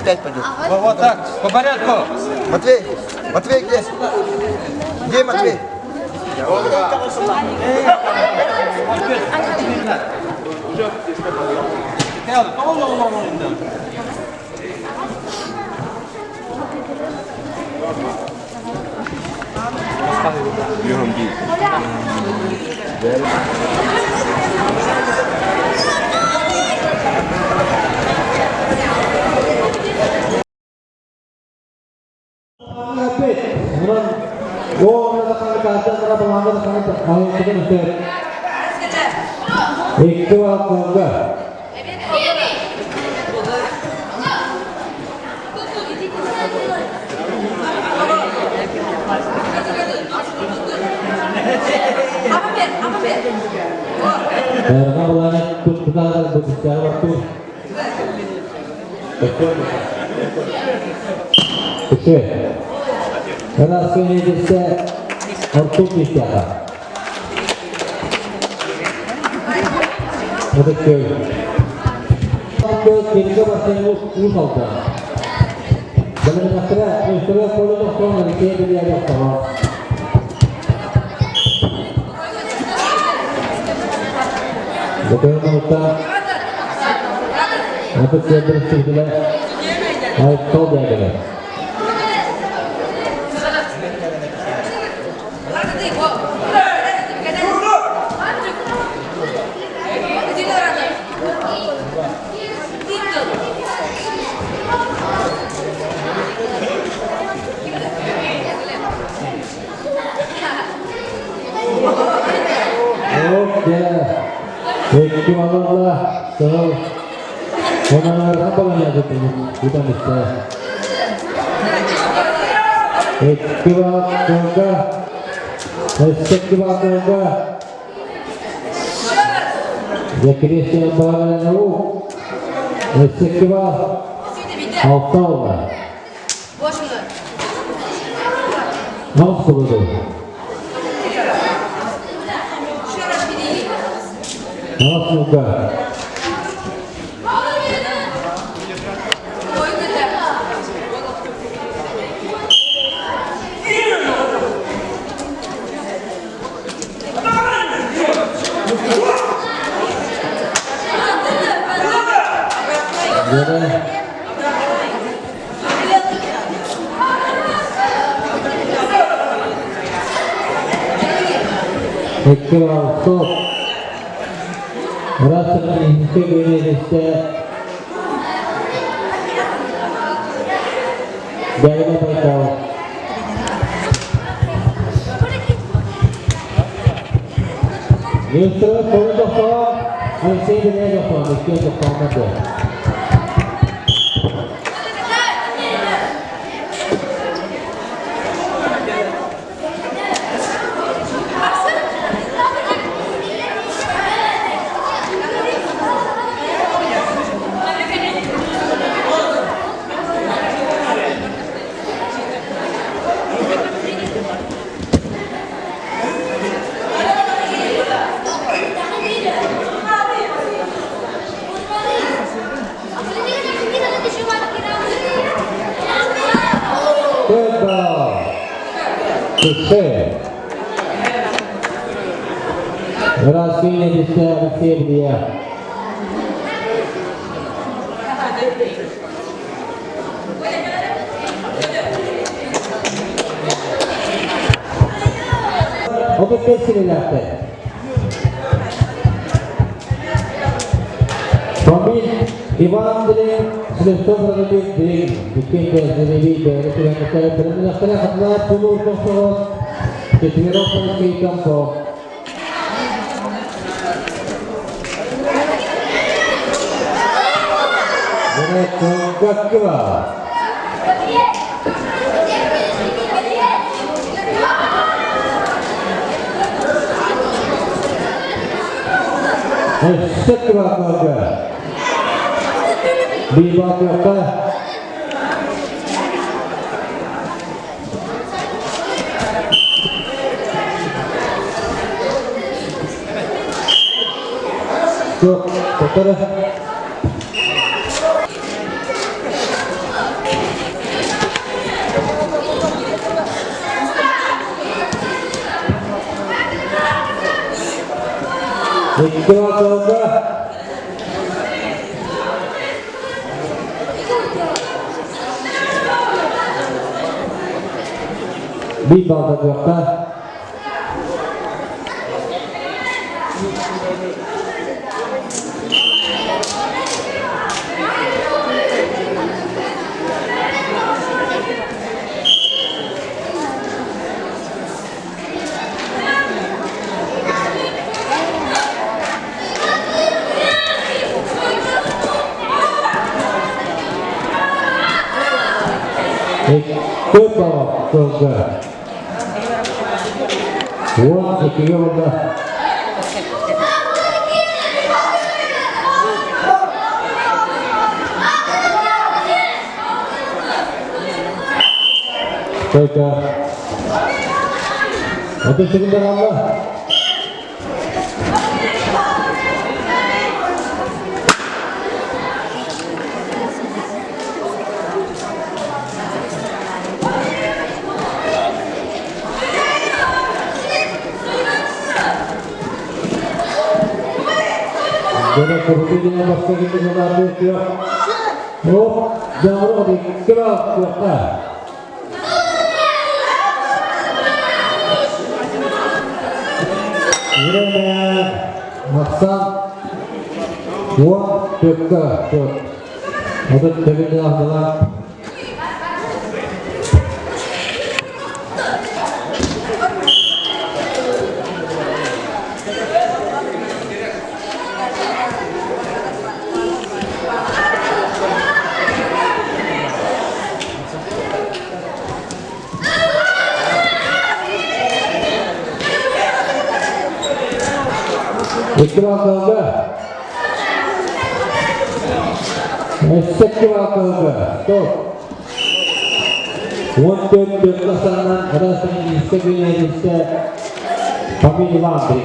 35 пойдет. Вот так, по порядку. Матвей, Матвей где? Где Матвей? Икки балконга. Эрга буланы туттуталар бу бистәгә бартур. Кеше. Раз көнедесе ортук бистәгә. Ытык Көлгө бастан уус алда. Бэлэмнэхтэрэ, мустара колун охсон Алексей Беляев охсоҕо. Бөтөөн Ытык Күөлдэр сүрдүлэ Айтол дээдэлэр. Икки балалла сыл Онанарга баланьяды бутан истэ. Икки балконга Өссө балконга Закрестия баланау Өссө бал алта олла. Мас болду. Мас мука. Göre Икки балсок. Расының иһикке гөнелисте Бәйне байкал. Министры Қолы Тоқтауа, Алексей Беляев, Алексей Тоқтауа. Петр Туше. Россия Сербия. 35 силилээхтэр. Фомин Иван Дрин, Слепцов Радобит Дрин, Викентий Зеневий бэйэ түгэннэктэрэ бэлэмнэхтэрэ хатылаат тулуур тохсоҕо Четверов Алексей Томпо. Гаккива. Өссө кыбаакка. Бибакка. Жоқ, тоқтады. Икки атылга. Биир балта Икки балта. Уон иккигэ барда. Только 30 секунда қалды. Gene kurulu başka gibi bunlar yok. Hop, yavru kral yok. Время Максан 10 төрткө 4. 30 секунда алдылар. Икки баллга. Өссө баллга. Стоп. 14 төрт санынан Арасының күнәдісі Фамилия Ландри.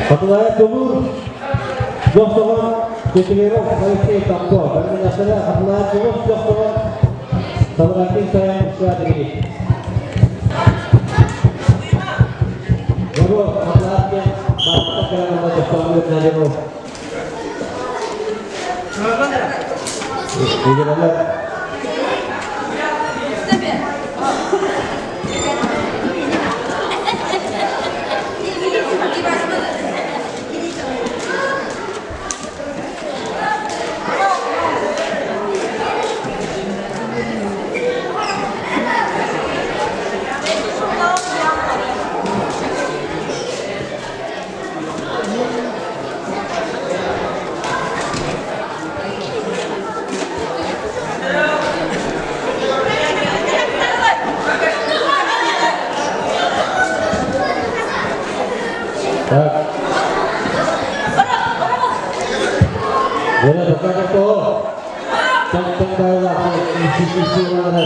Хатылая Тулур, Жоқтоған Кетігеров Алексей Тапко. Бірмен Хатылая Тулур, Жоқтоған Салғатын Саян Шадри. Бұру Хатылая Басқа Карамала Жоқтоған Надиров. Егер Так. Wala pagkakato. Tang-tang tayo isi-isi wala.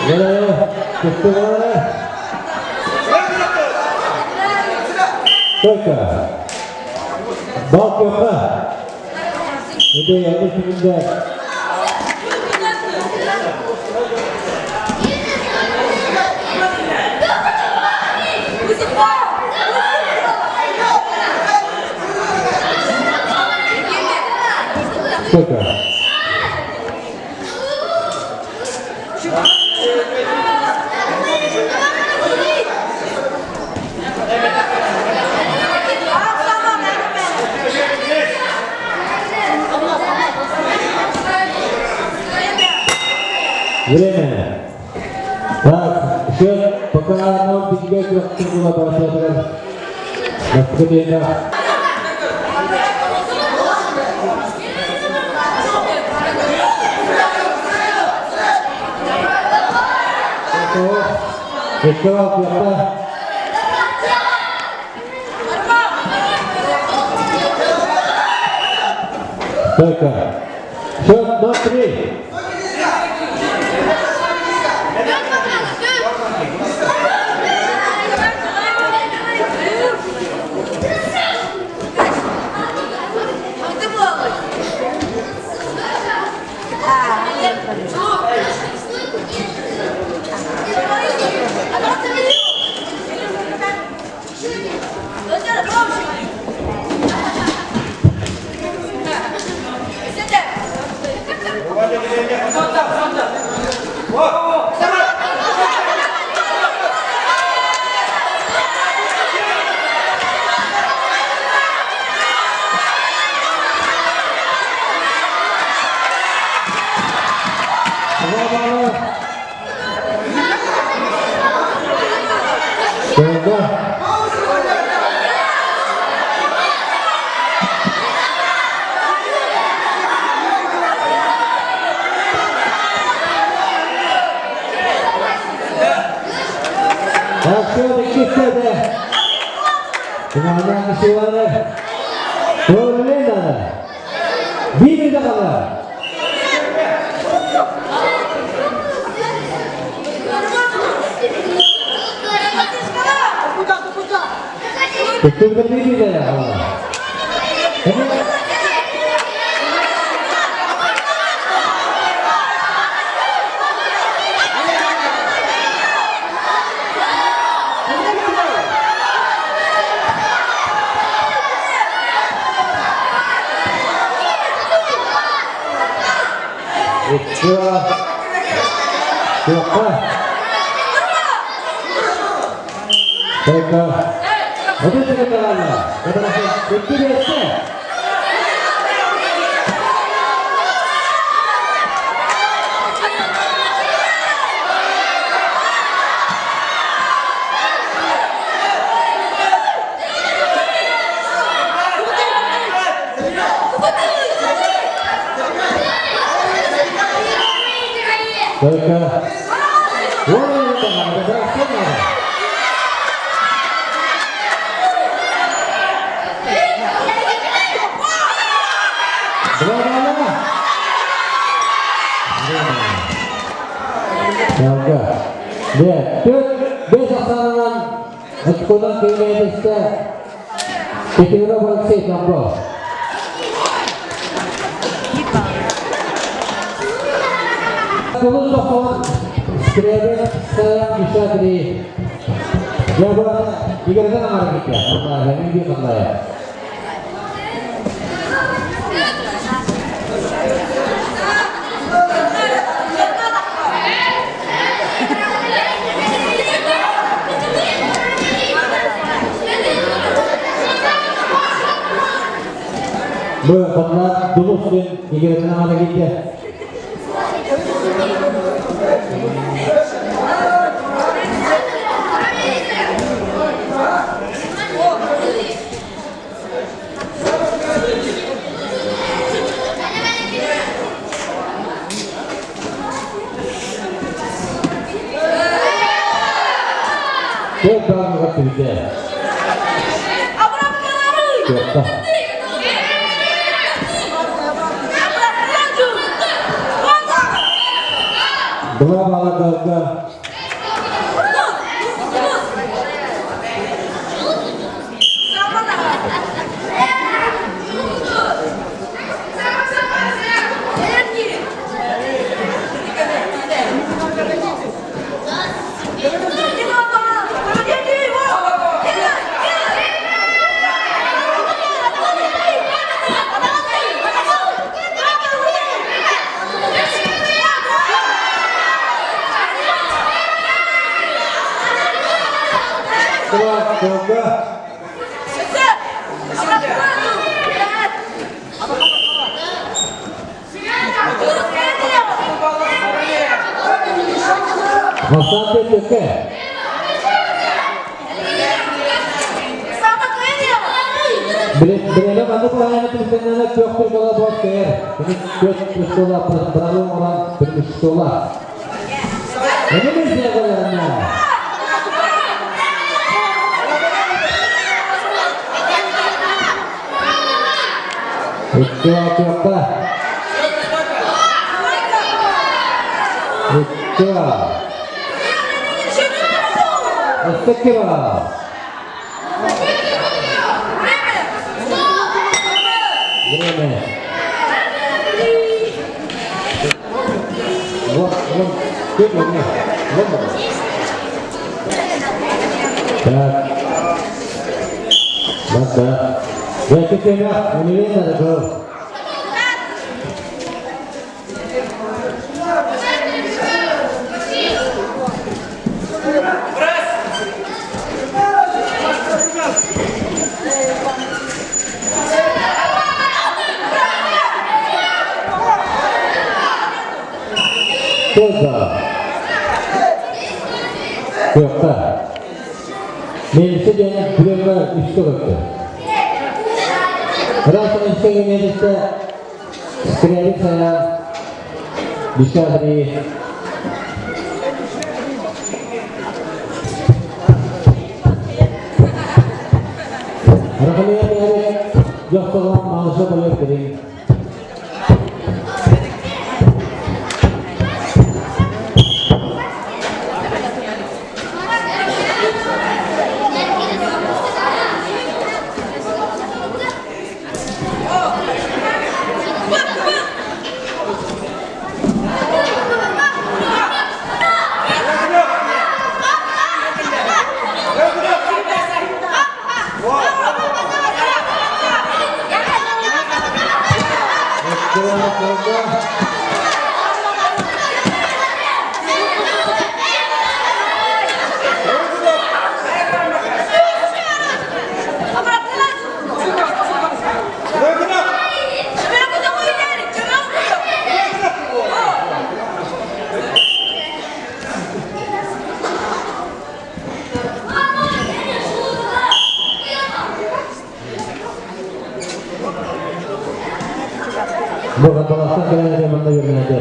Wala, gusto wala. Только. Бал yok. Hindi, ano секунда. Сколько? Время. Пока нам бигэ күрэхтэр була барытыгар бастакы тиэмэ. Икки алтыахта. Только. Счет 0-3. Долго. Аксион иккистэде. Кумааннаах кишилары. Көңүлүн аны. Биир даҕаны. Туттурга биир даҕаны. Туохха? Только вот это правильно. Это интересно. Только вот это надо, это надо. Два Далга. Дьэ, түөрт бэс ахсаанынан очконан кэҥээтистэ Петров Алексей Томбо. Кулун тохтон Скрябин Саян Дмитрий. Дьэ, бу игратын аҥара киттэ. Мен би қандайы. Бу ханна дулус диэн игратын аҥара киттэ. Төрт баҕаҕа түһдэ. Туохта. Два балла далга. Два долга. Бастаан төкке. Бириэмэ маннык уһаайаны түмүктэннэҕинэ күөх тургала буол кэйэр. Кини күөх тускула быралы оҥорон преимущество. Эми сделано. Икки күөххэ. Икки. Өссө бар. Время. Вот, вот, вот, вот, вот. Так. Вот, да. Я теперь университет такой. Кто за? Кыахта. Мельница диэн күрүөмэ үскэ көттө. Раз үскэ мельница Скрябин Саян, Десятый. Рахмет Дьохтолон Маныша Болер Кирин. Бу ханталастан кэлэн манна үөрэнэдэ.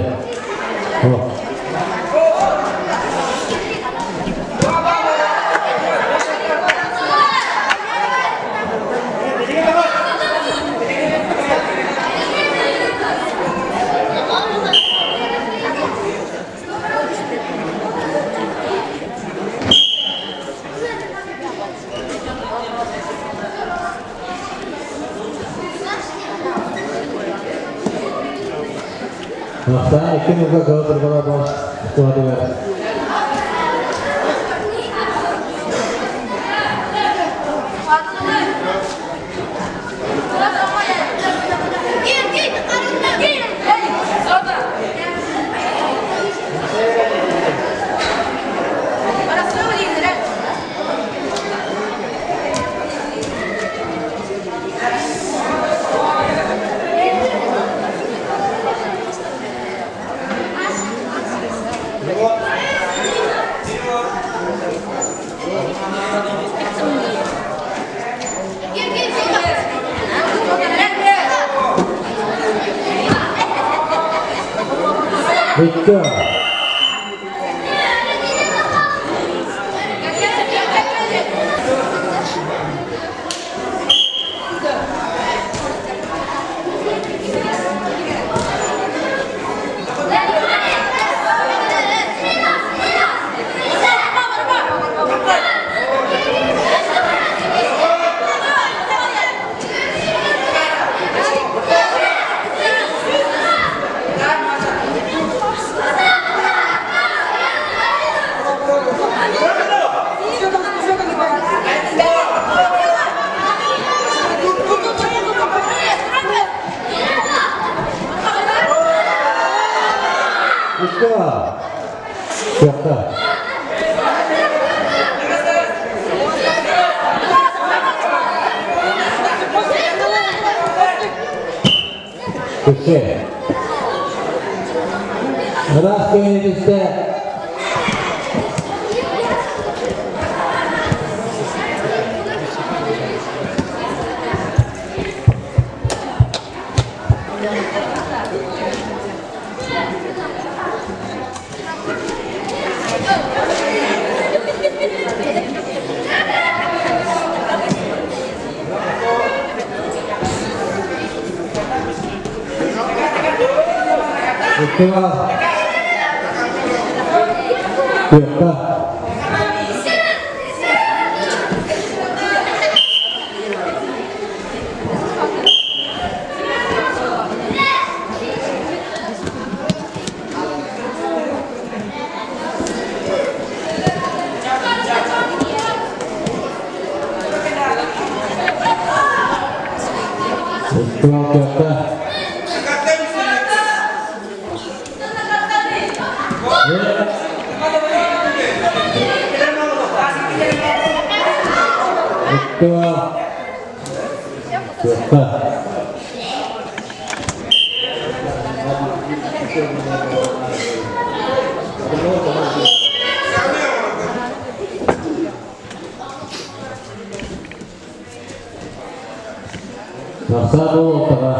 Ахсаан икки нуга гала бас складывает. Виктор. Виктор. Виктор. Күші. Ыраас көйүнүстэ Иккига. Түөртэ. Иккига түөртэ. Иккига түөртэ. Тахса буолтаҕа.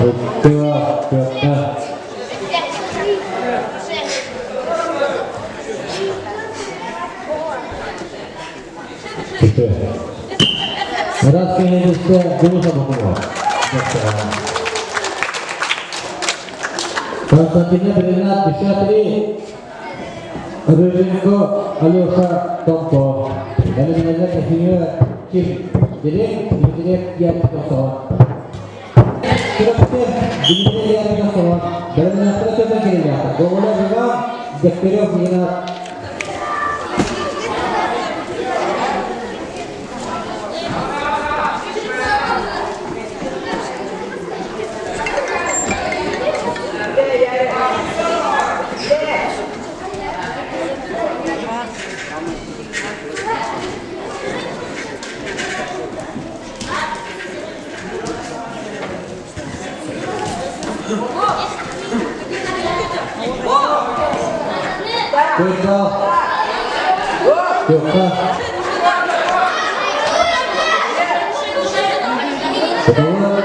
Иккига түөртэ. Раз кенедісті Дулуса Бокова. Константина Белина 53, Рыженко Алеша Томпо. Бэлэмнэнэр Кефине Ким Дирек, Дирек Яников. Чурапчы Дмитрий Яников. Бэлэмнэхтэрэ төбө кириляха. Гоголя Иван, Дегтярев Игнат. Кырга. Кырга. Кыталы.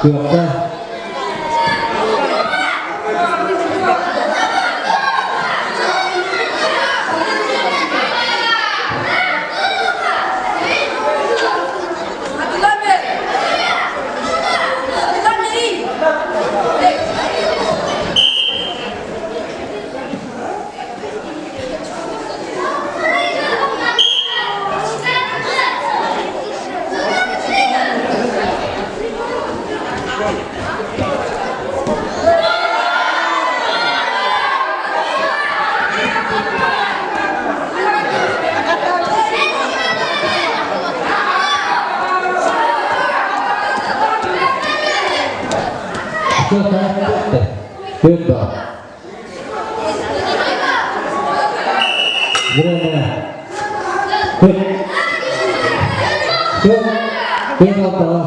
Кырга. Кырга. Кырга. Время. Кыр. Кыр. Кыр алтаҕа.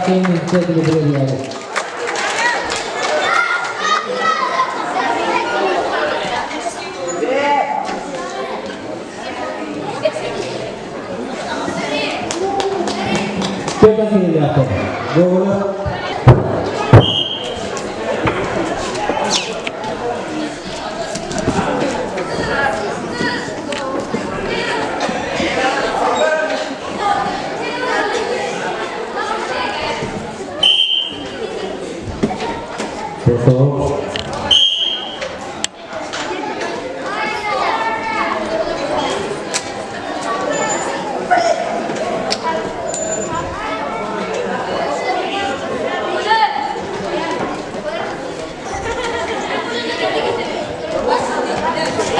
Раскин Дмитриевич. Петр Кирилляков. Гоголев. Петр.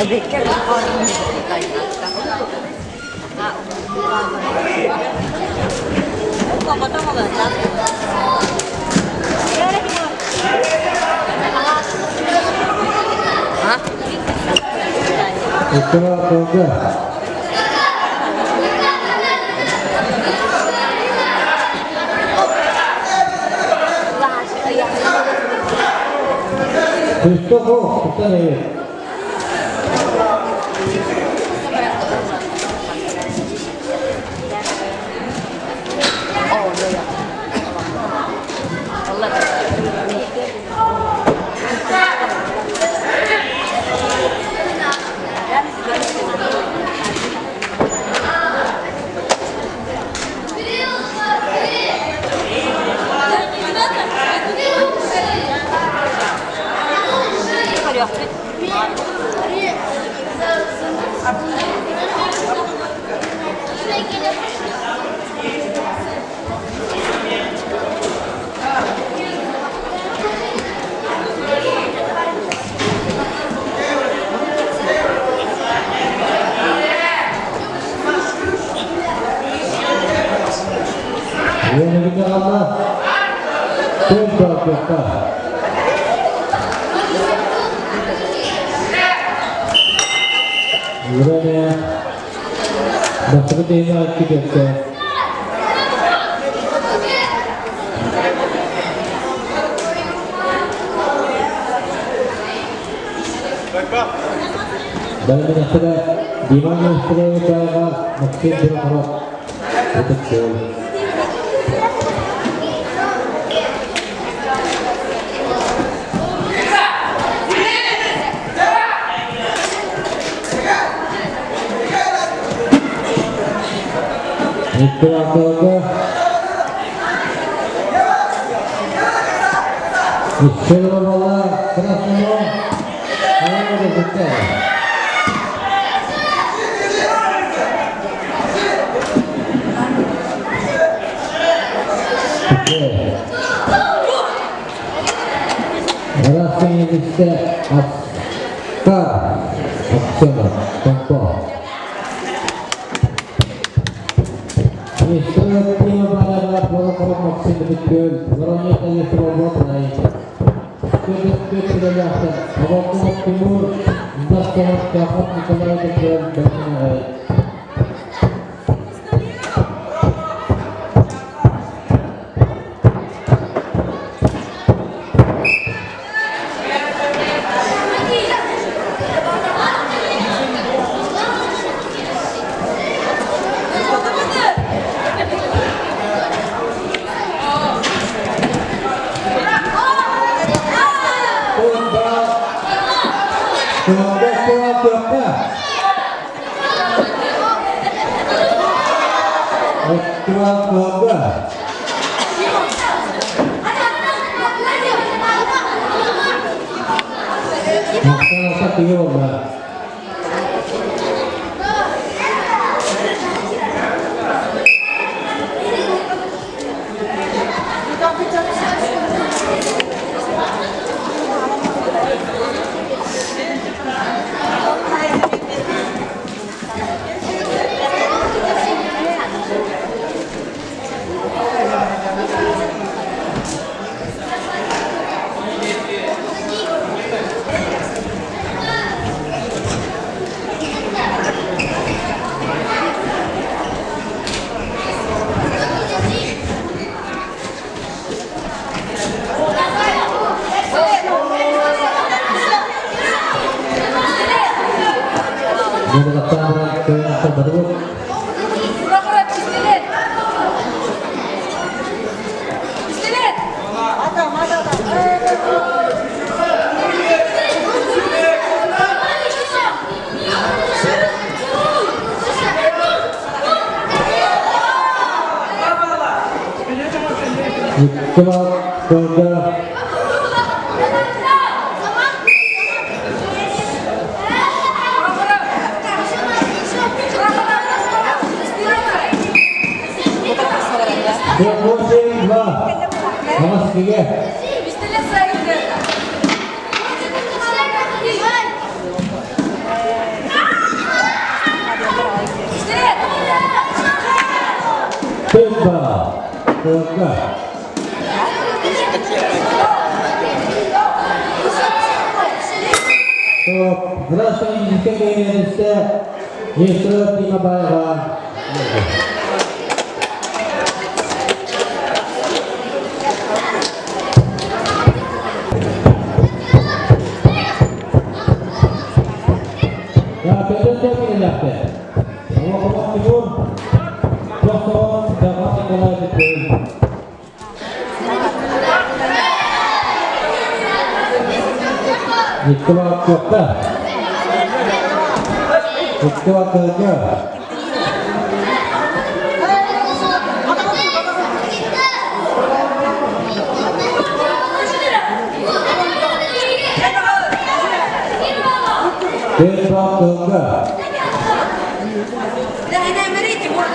Икки Христофор Сатанеев. Уонна Томпа. Время Бастакы кипетте. Дальше Диман Устроевича Максим Дураков. Это все. Икки Исчелова Краснова Алана. Раскинется Аскар Аксенов Компо. Максим Бүткөл, Воронета Ефремовна, Авакумов Тимур, Дастанов Кахат Николай Бүткөл, Keluarga. Masyarakat tiga. Дьарыктаан баран кыайан барбыт. Пистолет! Пистолет! Икки бал кылга. 8-2. Москве. Пистолет сайын. Пистолет! Төрт бал кылга. Топ. Здравствуйте, Министерство Нестеров Тимабаева. Тимур, Тохтоон, Даван Николаевич. Николай Куокта. Николай Куокта. Петра Куокта. لا هنا مريت تموت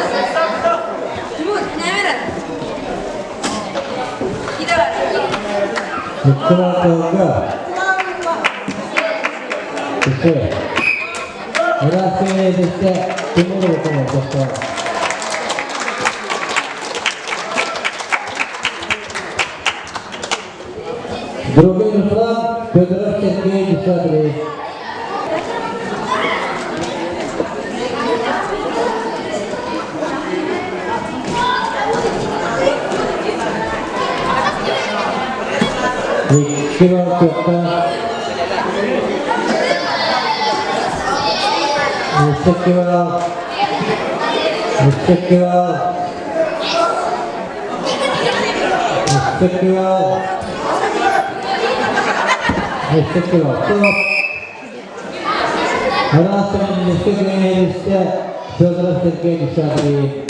تموت هنا مرت كده. Николай Куокта. Үсэ. Здравствуйте, Тимур Куокта. Другой Руслан, Федоров Сергей Десятый. Икки Куокта. Үсэ Кивал. Үсэ Кивал. Үсэ Кивал. Үсэ Кивал. Стоп. Здравствуйте, Федоров Сергей Десятый.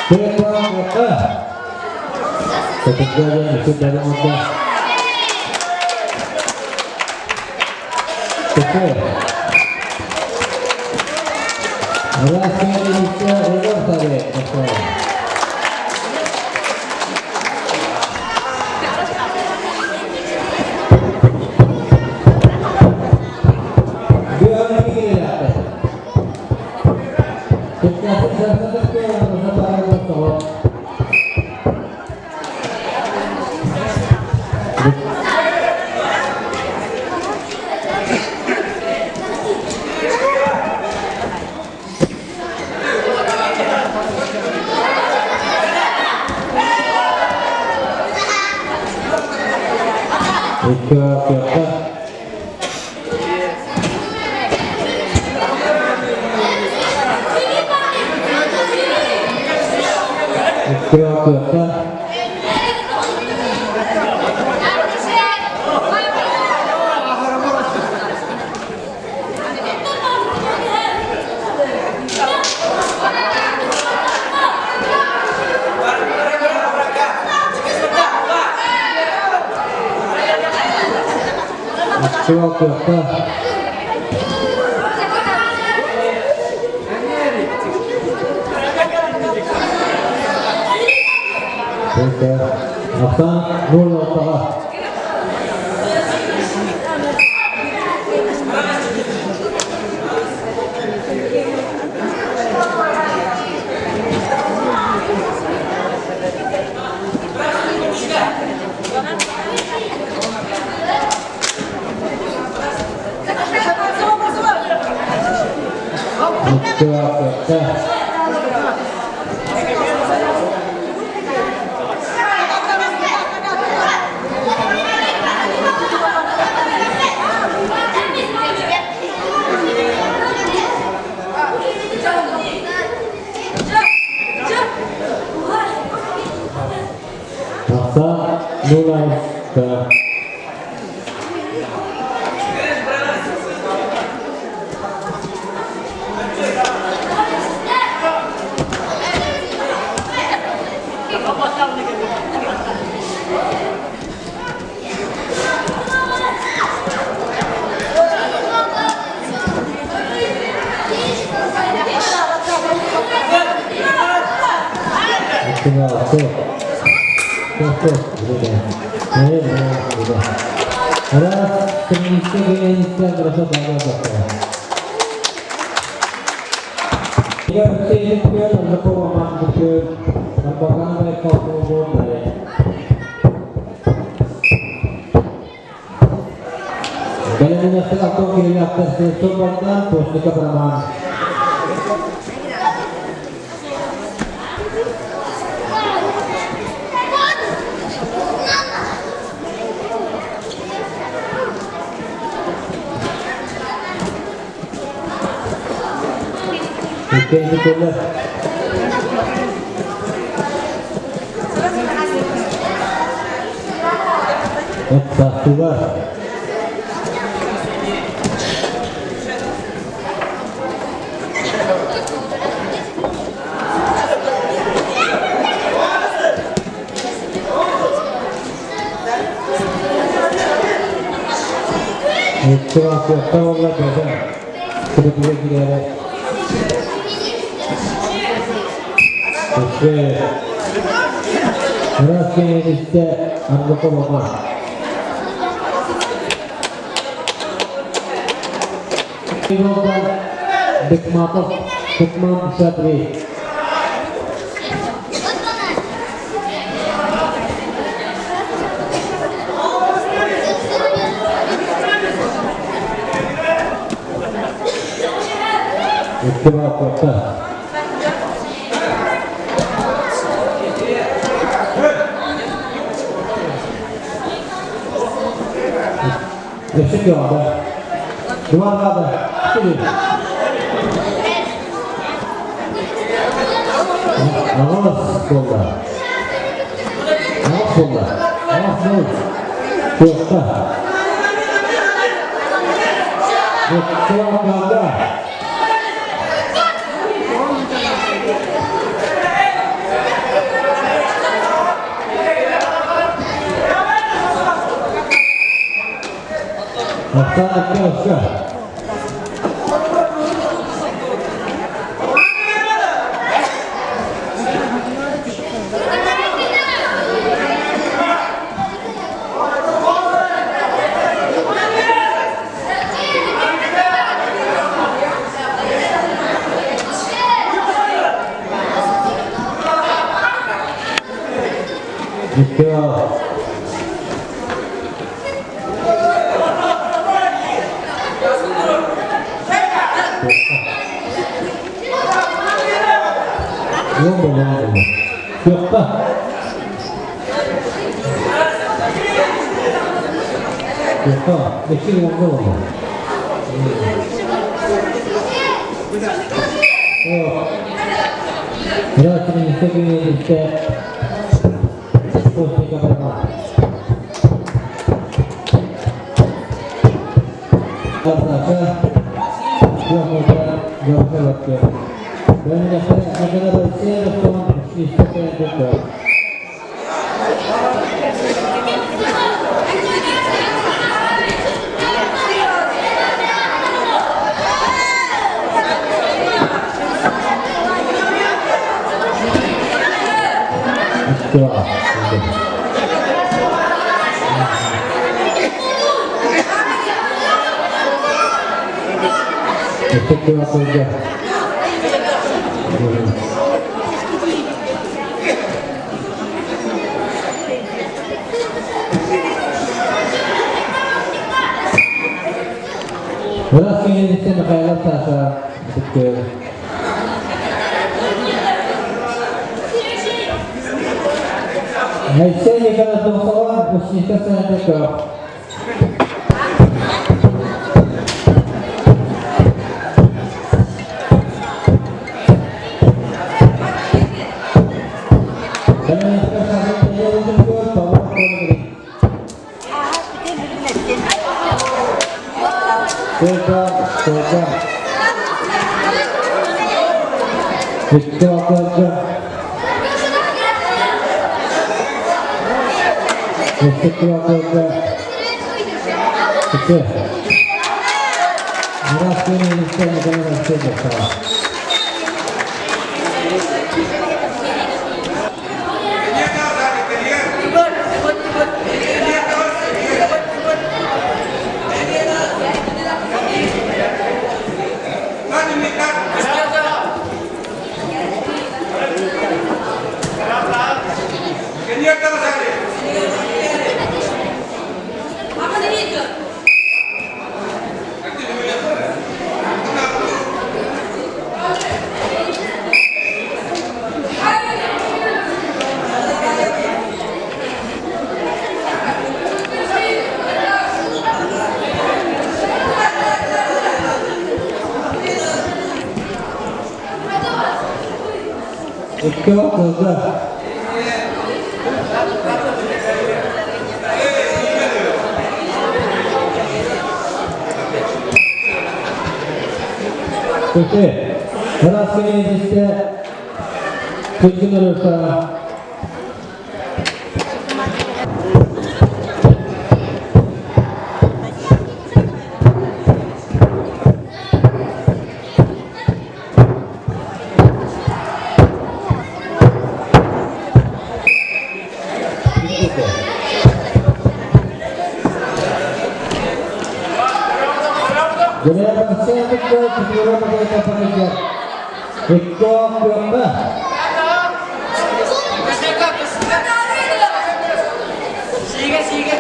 Петра Куокта. Ketinggalan itu dalam mudah. Oke. Здравствуйте, Егор Савик. Икки Куокта. Икки Куокта. Сывалкыахта. Ахсаан нуул алтаҕа. Тахса Нурайска. Тахсыылар. Икки уолла бөҕө кыбытыга киирээри Раз кэннистэ Арбакова. Бекматов Бекман 53. Икки. Өссө Два рада. Четыре. Аҕыс буолла. Аҕыс буолла. Аҕыс нөл. Туохха. Туохха. Оксана Кёска. Никто. Кыахта. Кыахта. Икки уонна уонна. Здравствуйте, Икки Икки Быраас киһиниттэн Михайлов Саша Ытык Айсен Николаевич Донцова, Устинка Саратовка. Только, только. Икки Икки Икки. Икки алтыга. Көтө. Раз кенедисте Күлгін ұрыса. Sige, sige.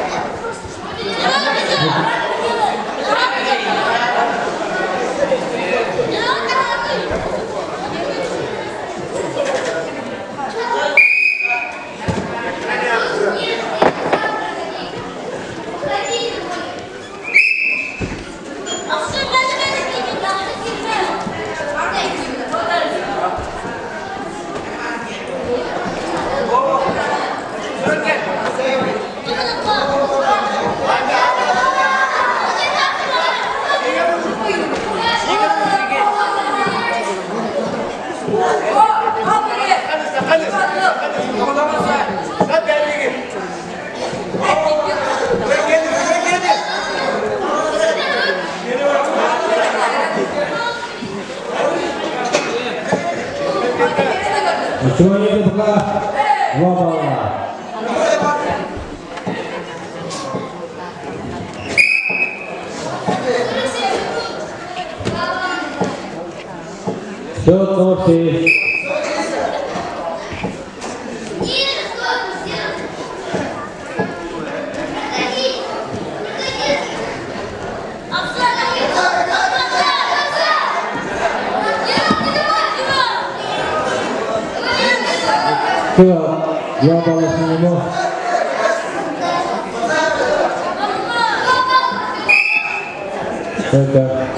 Сегодня пока два балла. Счет 0-6. Два балла синему. Только.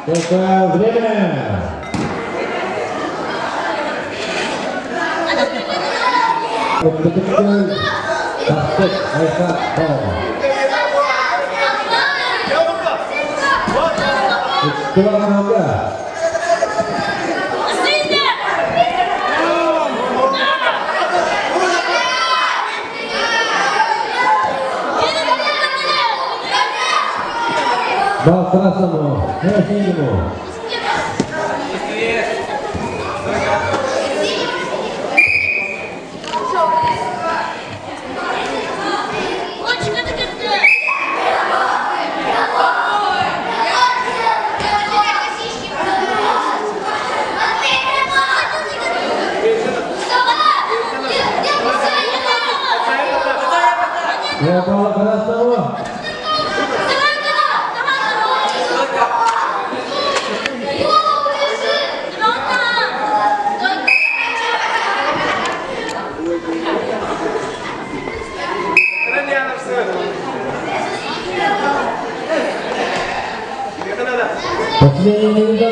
Только время. Ытык-Күөл Тахсыт Айха Баҕа. Кылаҕанака. Бал красному, не синему. Я бал красному. Последняя минута.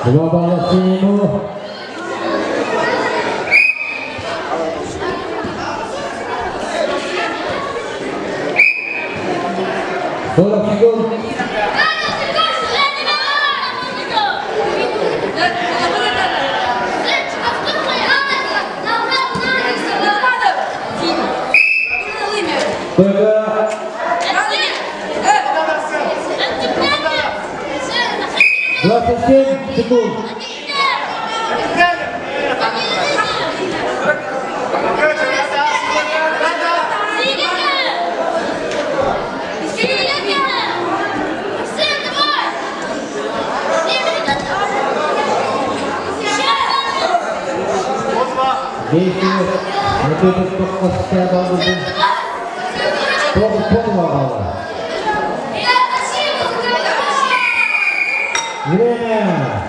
Два балла синему. 40 секунд. Только 27 секунд. Действие Ответит тоққасқа балды. Тоғыз балла. Время.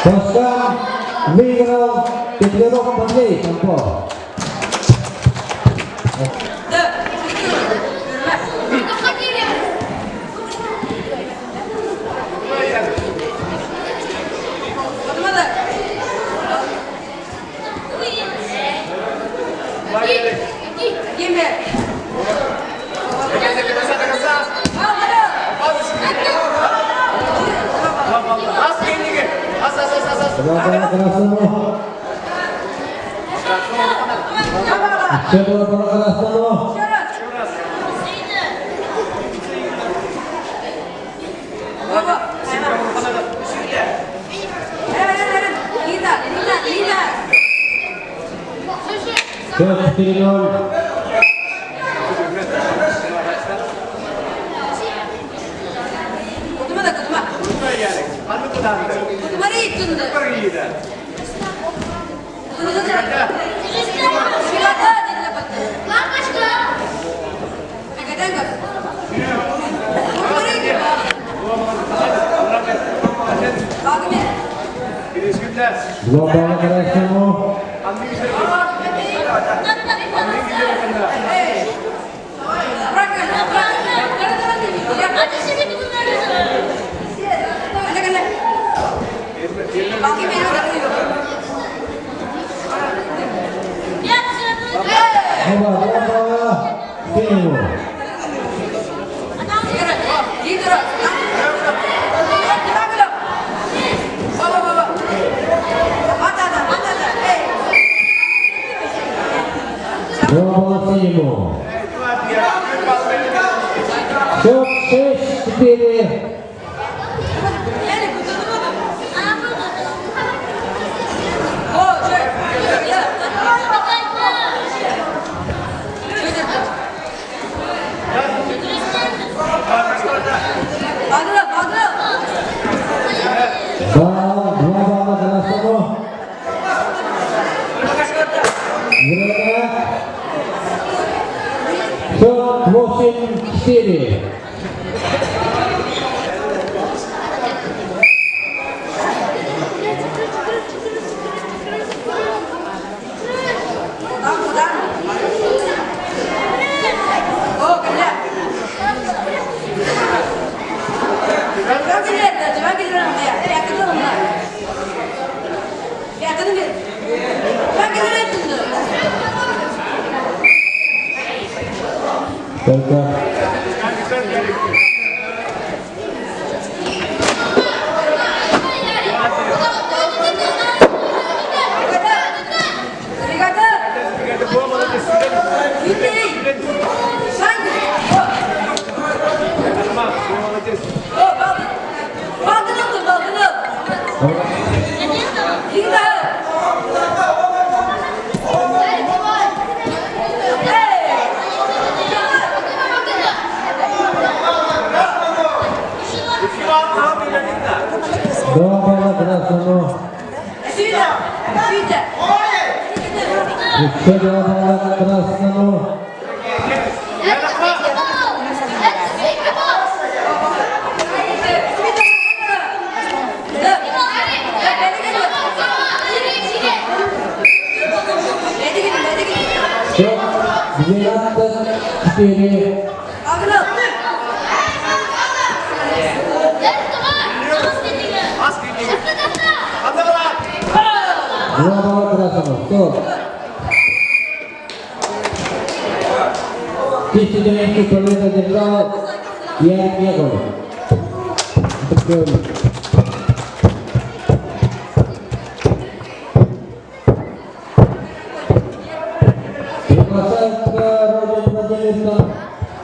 Поставь выиграл Петлеров Андрей Тампо. Два красному. Еще два балла красному. Счет 4-0. Два балла красному. Оба, два балла синему. Два балла синему. Счет 6-4. Балл, два балла красному. Время. Счет 8-4. Только Два балла красному. Еще два балла красному. Счет 12-4. Два балла красному. Стоп. Чистый победу одержал Ярик Яковлев. Приглашается Родион Владимирович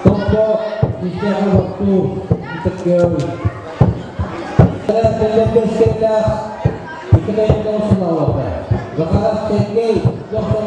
Томпо Кистяхов Акту. Захаров Сергей, Томпо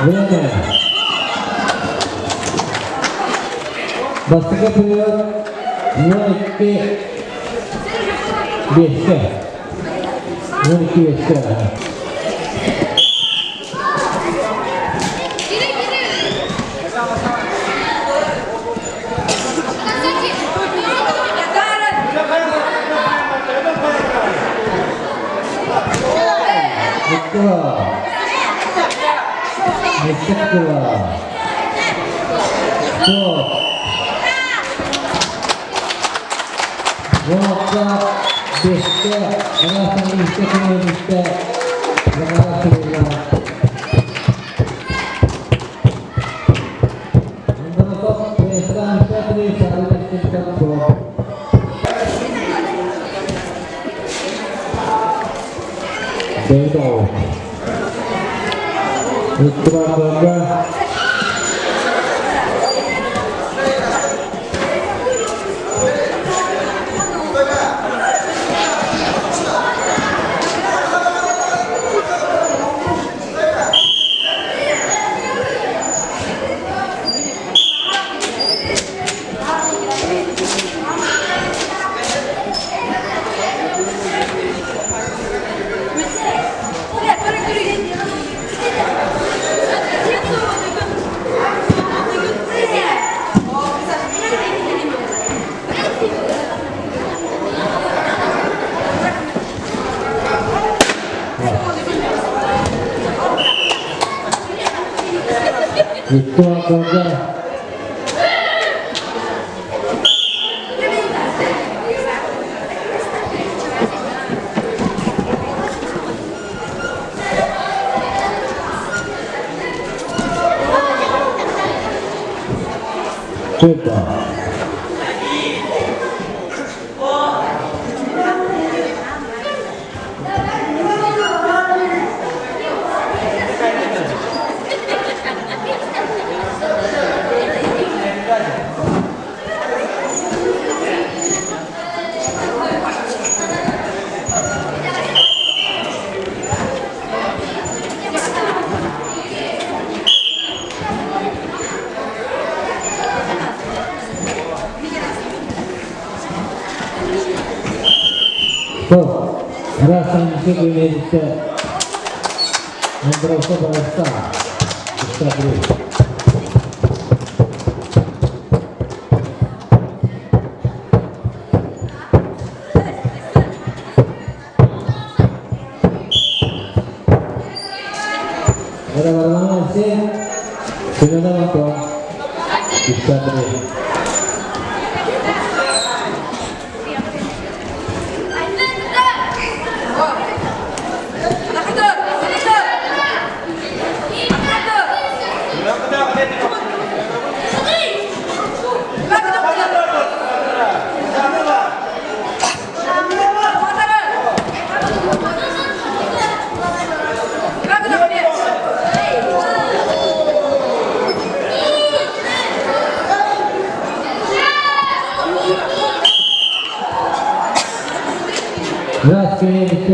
Время. Бастакы период 02 биэскэ. 12 биэскэ. Миттикова. Стоп. Уонна биэстэ, араас истэ кэмиэбиттэ, Заҕара суруллар. Андросов Ресторан Петри Сарык Бэйдоо. Икки Икки Чуйба. Стоп. Раз они все вместе. Андросова Ста. Ста Bisa Grazie,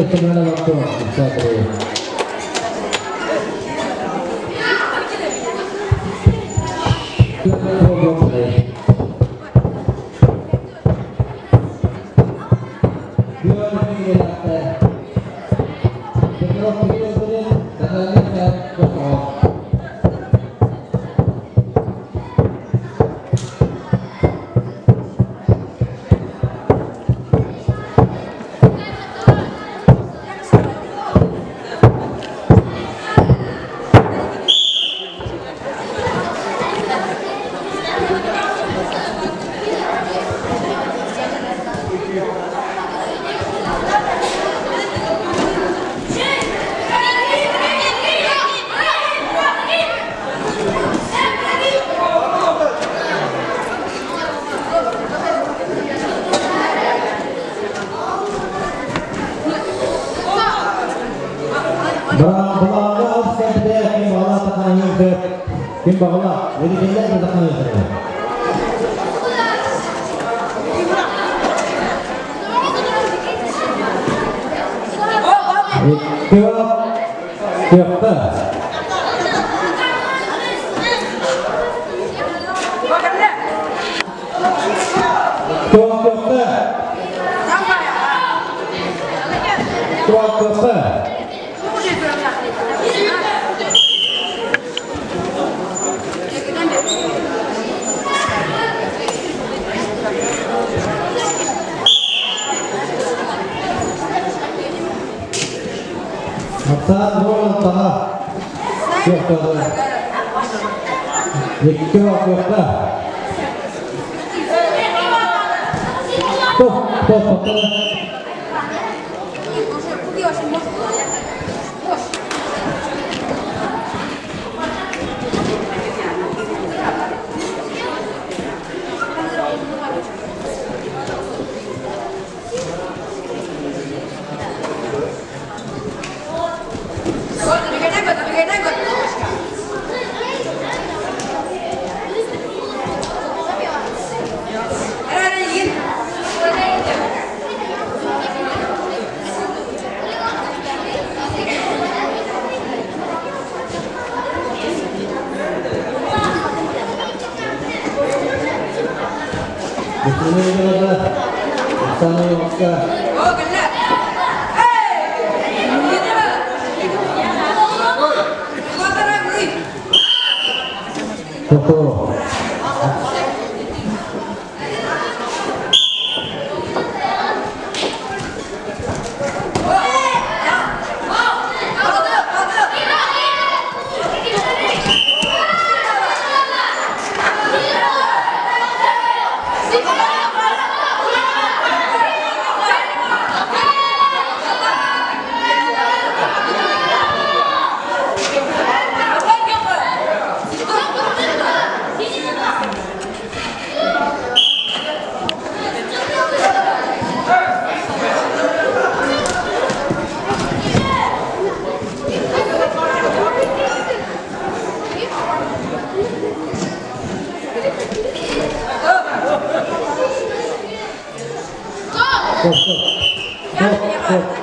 Ким бағала, Ведикелер де таққан Кеуап, кеуапта. Туохтуохха. Туохтуохха. Махсат Роман Таha. Туохтуохха. Икки туохтуохха. Стоп, стоп, стоп. Стоп, стоп. Стоп, стоп.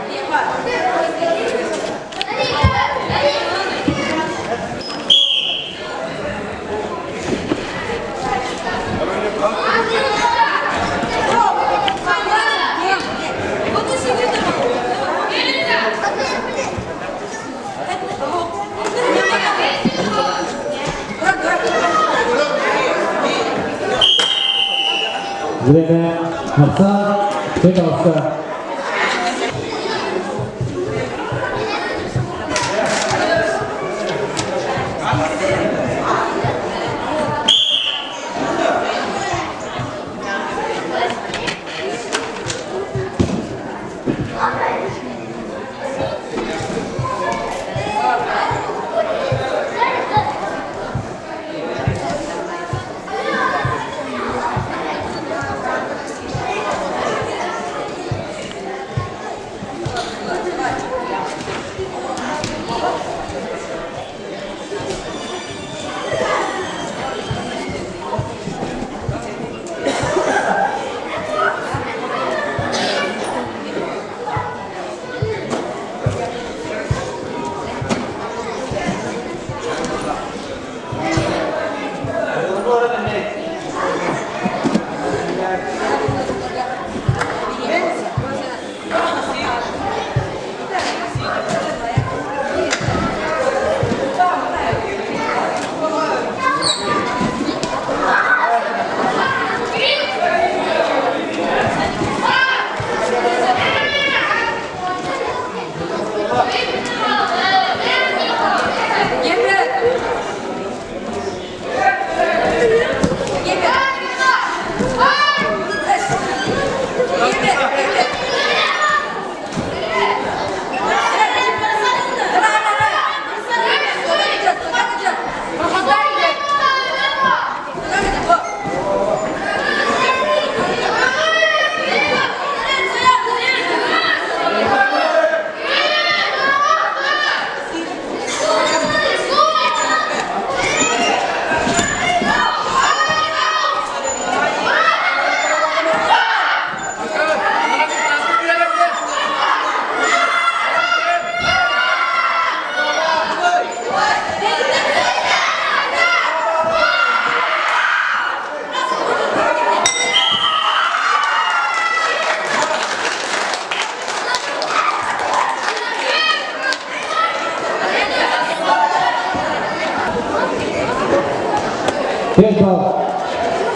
Время Махсат Петровска.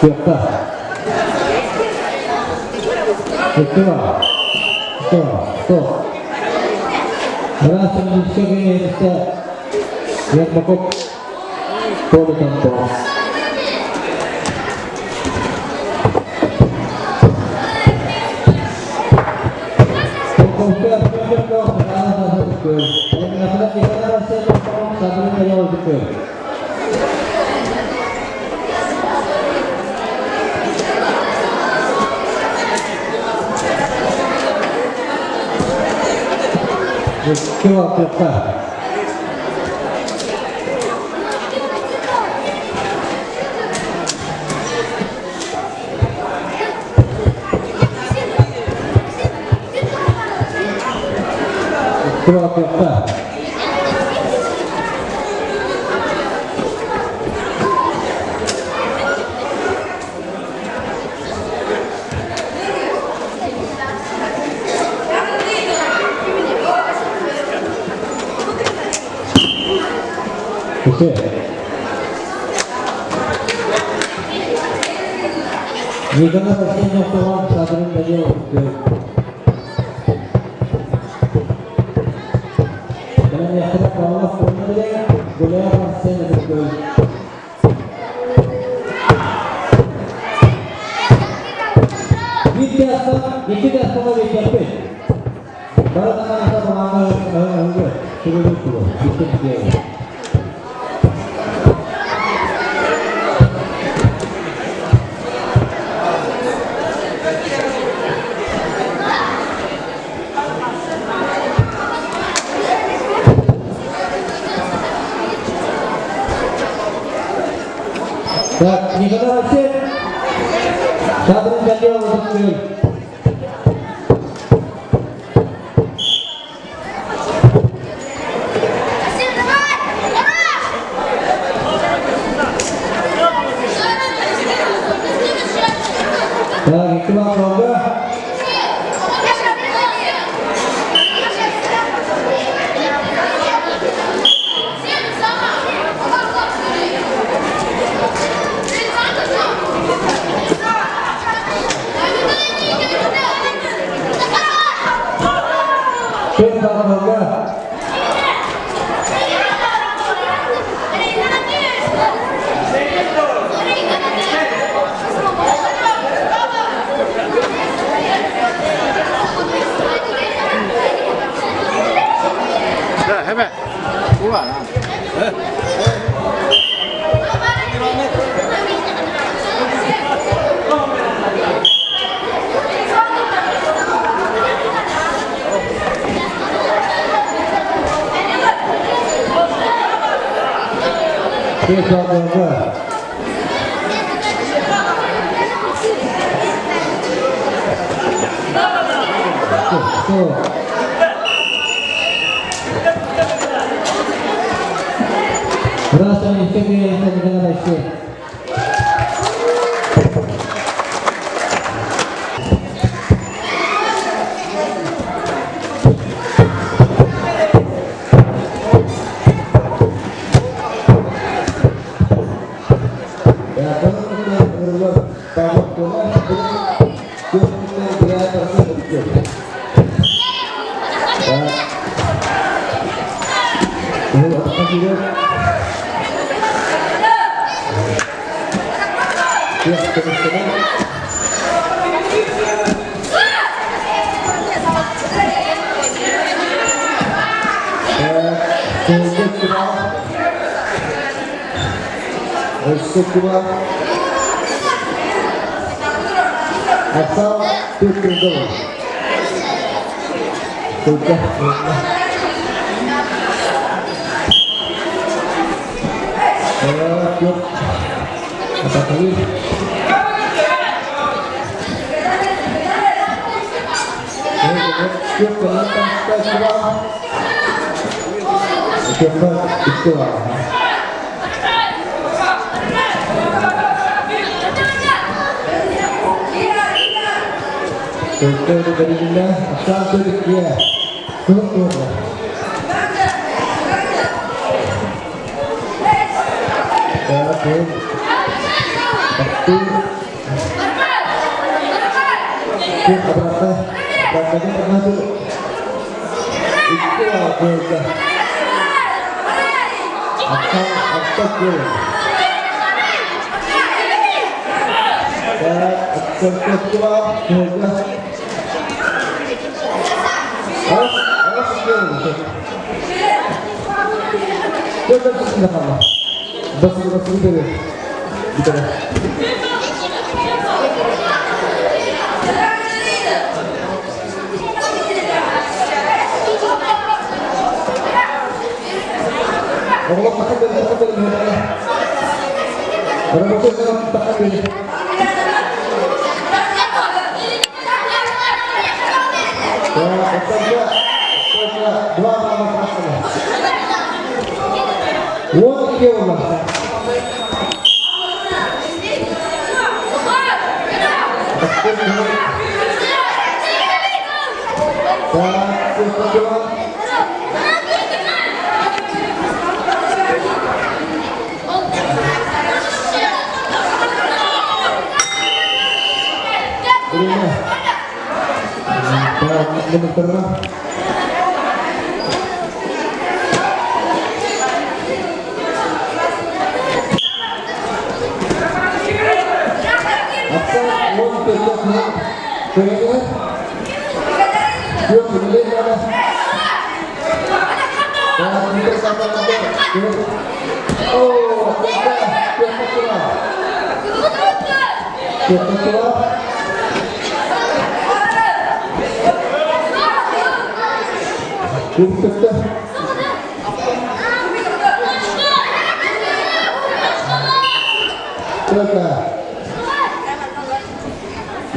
Күөххэ. Иккива. Сто. Сто. Раз Ермаков Ермаков Коля Антон. Икки Николай Арсеньев Садрын Данилов. Икки тастан биэрдэхпит. Бары даҕаны былааҥҥа суруйбут бүттэ. Так, Николай Васильевич, Шадрин Данилов. Так, икки баалга. Төрт баалга. Да, hemen. Ulan ha. Төрт баалга. Здравствуйте, Asal tutup Sudah. Apa kali? Oke. Satu. Күн обратно. Бастакы одноту икки кыайда. Аттан атта кыай. Так, кыайда. Ас, ас кыайда. Көтөр түсінде қалма. Басыр, басыр бері. Бүтәрі. Оҕолор тахсан бери, тахсан бери. Рабочий тахсан бери. Так, два балла красного. 12 ула. Так, все, Время. Так, номер Отца он передает Көрөҥҥө күөх үлэлиир наада. О, күөх Күөх Только.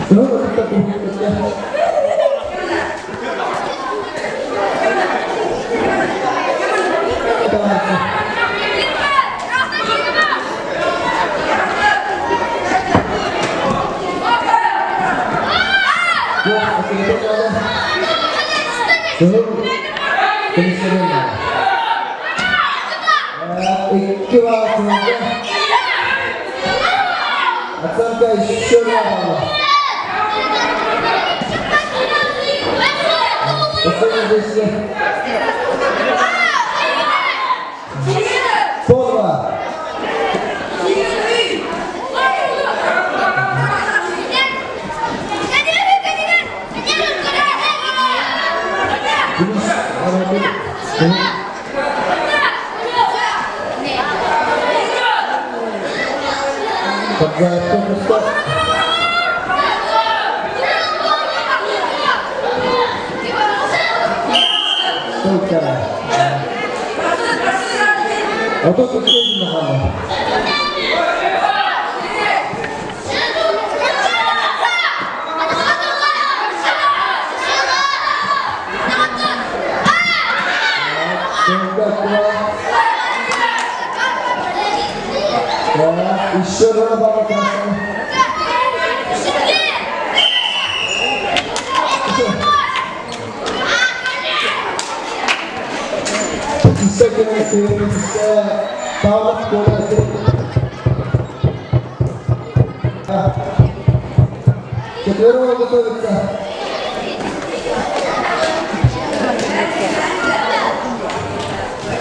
Ну, это Икки балл. Оценка еще 2 балла. Оценка здесь по два. Плюс, Подготовка. Стойка. А то тут тоже нахала. Так, еще 2 балла красного. Павлов Четверого готовится.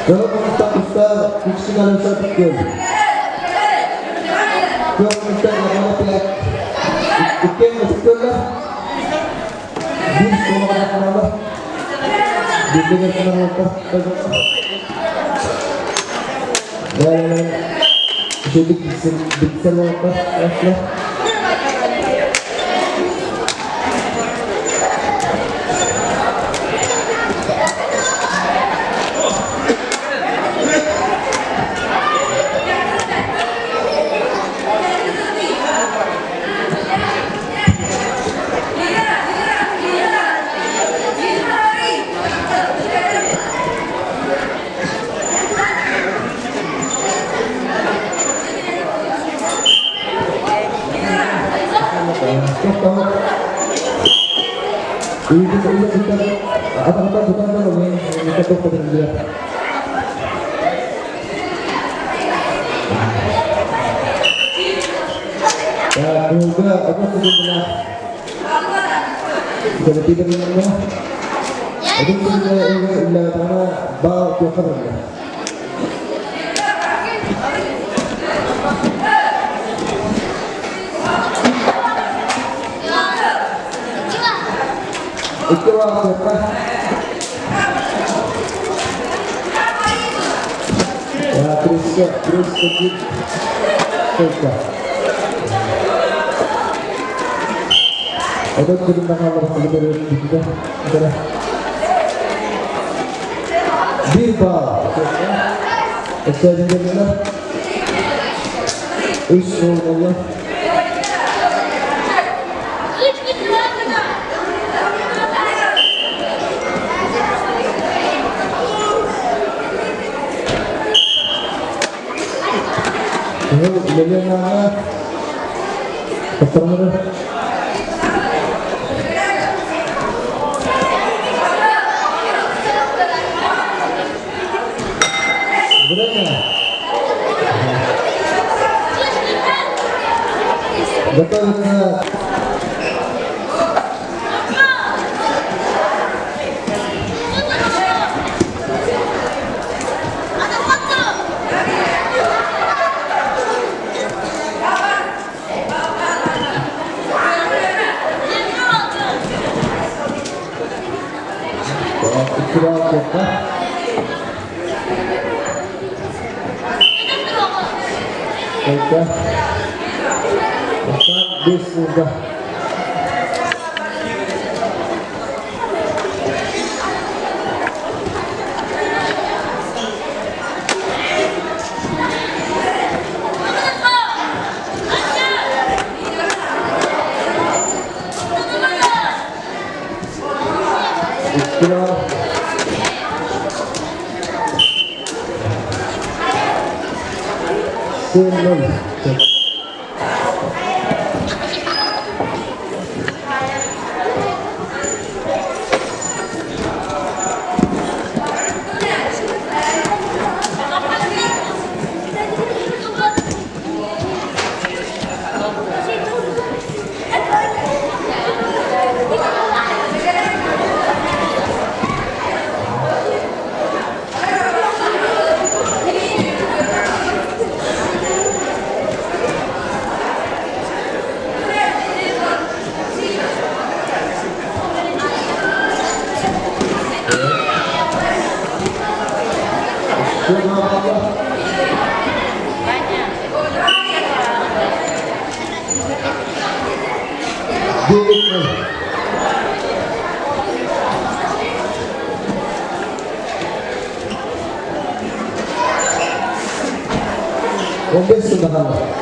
Көрө үксүнөн өсөп көл. Көрө Иккен өтүктөллөр. Бир солоға қаралар. Бирдеген Да, Үшөдүк битсен болуптар. Так, ну да, одну секунду. Кэлэтиилэриннэ Эдин үлэлээтэҕинэ баал туохха барда? Икки баал туохха? Криска, Криска, Сколько? Этот күрүмэҕэ Биир баал. Өссө Үс суол буолла. Лена Повторно. Время. Готовится. Бес секунда. Икки Семь-ноль. Девять. 15 секунда қалды.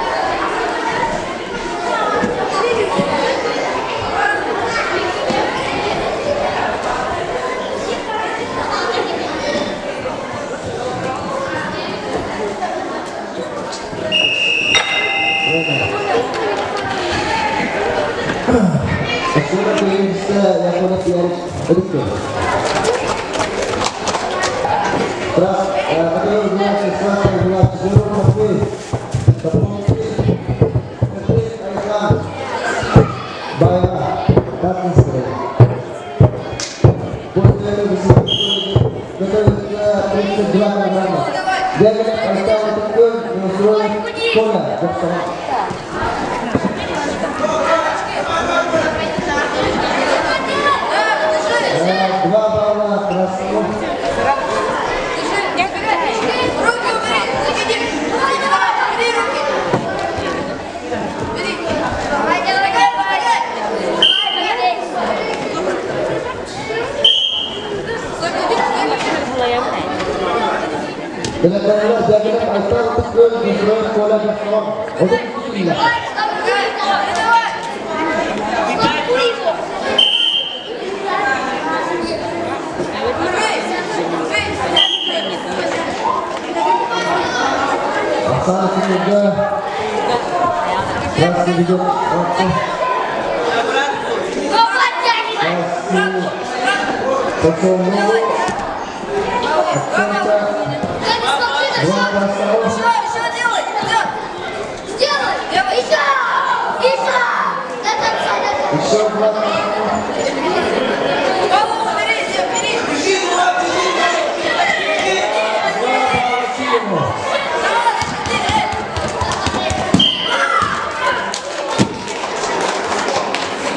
Два балла Краснов. Руки убери! Руки давай! Убери руки! Бери! Давай, давай, давай! Еще, еще делай! Сделай! Еще! Еще! До конца, до конца! Еще два.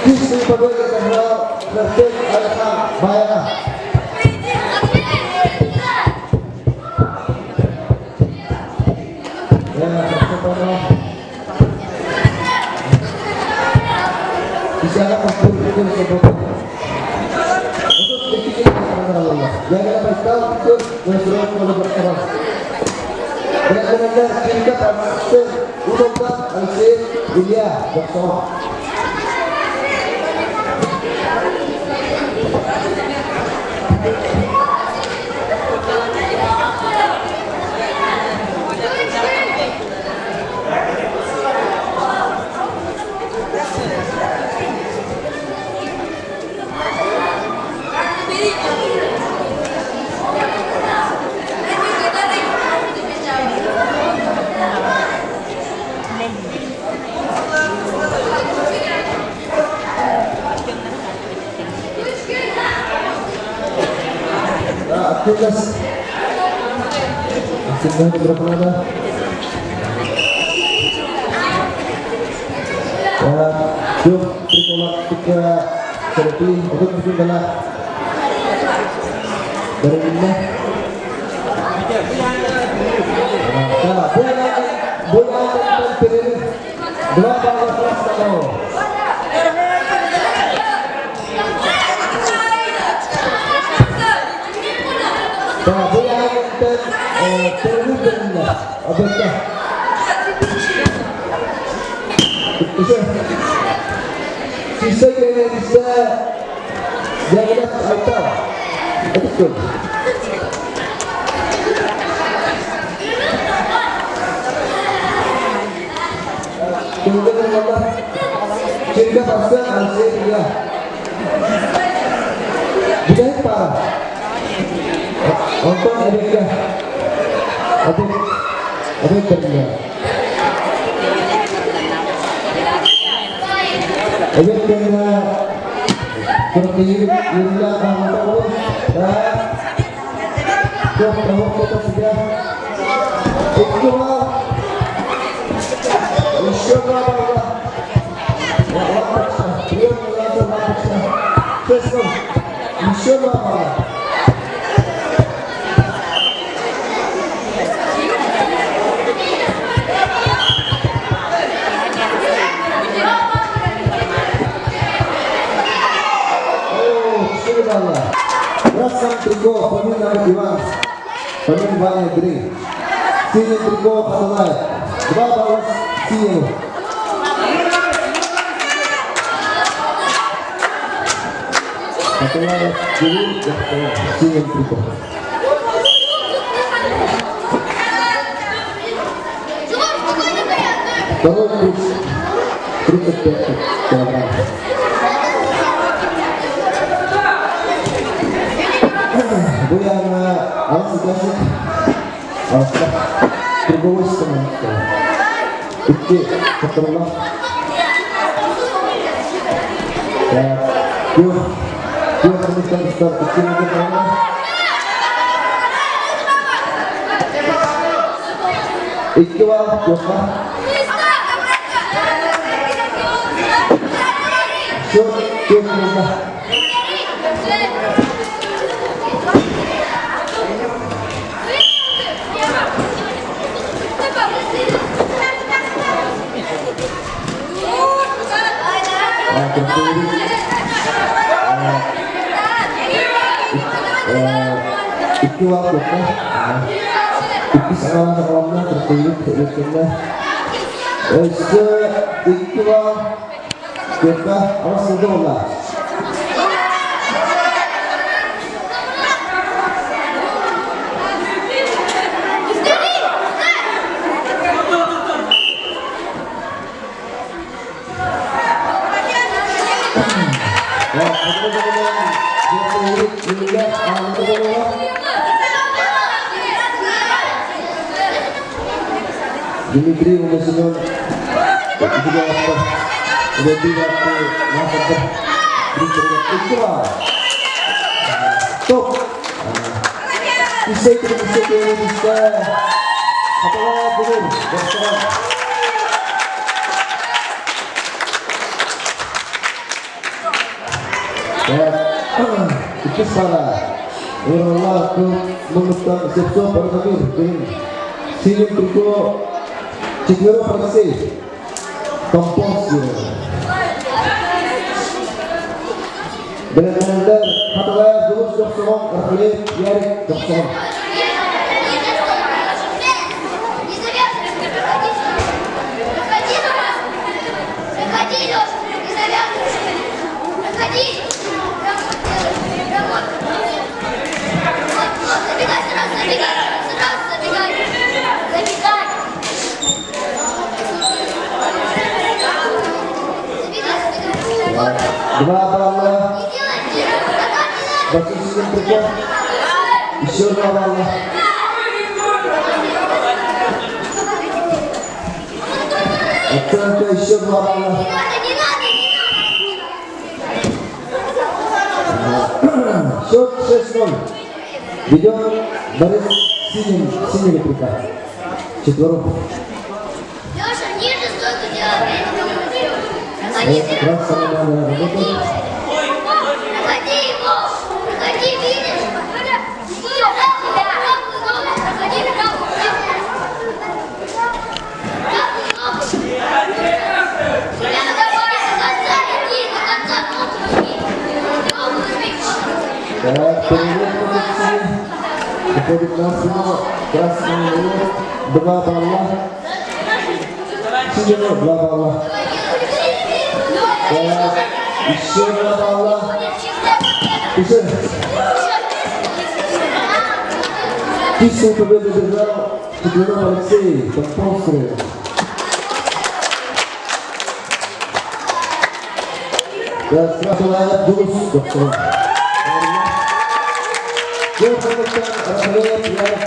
Чистую победу забрал Нартек Алихан Байра. Илья Докторов. Aktivitas Berapa Yuk, tiga untuk bikin bola dari lima. Nah, bola bola dua bola kelas kalau. Nah, bola dan Perenin Abekah. Sisa bisa jangan atau betul. Kemudian Allah Cinta pasal Algeria. Budaya parah. Nonton Abekah. Abek Abek kerja. Abek kerja. Seperti Yulia Kamu dan kita sudah Ikut Еще два балла. Еще два балла. Балла. Красном трико, фамилия Иван. Фамилия Ваня Грей. Синий трико, Хаталаев. Два балла синему. Хаталаев, Кирилл, синим трико. Второй круг, 35 килограмм. Буян алыс алыста круговой становится. Икки которла. Так, күөх, күөх кымыстан икки мөкө Икки бал, күөхка. Счет, күөх кымыста. Икки бал күөхка. Икки саҕалан саҕаламна terpilih иккиннэ. Өссө икки бал күөхка алыс сылда болла. Дмитрий Семен juga lebih waktu masa Александр Икки Стоп! Исекин, исекин, исэ. Хатала булur. Досторон. Иккис пара. Уураллаах муннуктан Сепсов Радомир Дин. Синим трико Четверов Алексей. Компостер. Бэлэмнэнэллэр Хатылаев Дьулус Дьохсоҕон, Рафаэль Ярик Дьохсоҕон. Два балла. Василий Приков. Еще два балла. Оценка еще два балла. Счет 6-0. Ведет Борис Синин, синий приказ. Четверов. Леша, ниже стойку делай. Проходи, Проходи. Проходи его. Проходи, видишь? Правую ногу, проходи правую, правую. Правую ногу. Давай, до конца иди, до конца ногу жми. Ногу жми. Так, перевод позиции. Выходит на спину. Красный два балла. Синему два балла. Так, еще два балла. Еще. Чистую победу одержал Четверов Алексей, спонсоры. Так, сразу Дулус, доктор. Рафаэль Ярик,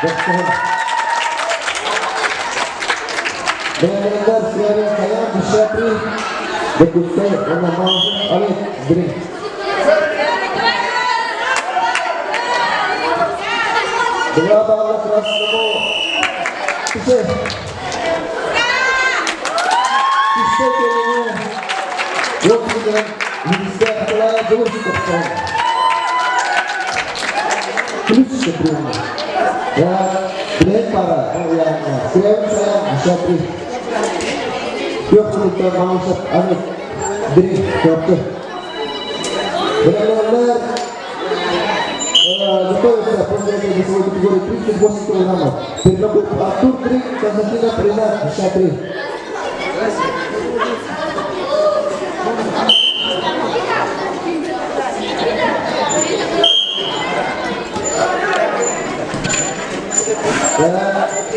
доктор. Бэлэмнэнэллэр Сиэрэ Саян Душатри, Докустай уонна Маусов Олег Дрин. Два балла красному. Түсе. Түсе келini. Yok деген Министр Николай Дулус тоқтаған. Плюс приема. Я билет пара. Сиэрэ Саян Душатри. Yok минуттан Маусов Олег Дрин көрді. Бэлэмнэнэллэр готовится после этой весовой категории 38 килограммов. Пернаков Артур Дрин, Константинов Ренат, Душатри.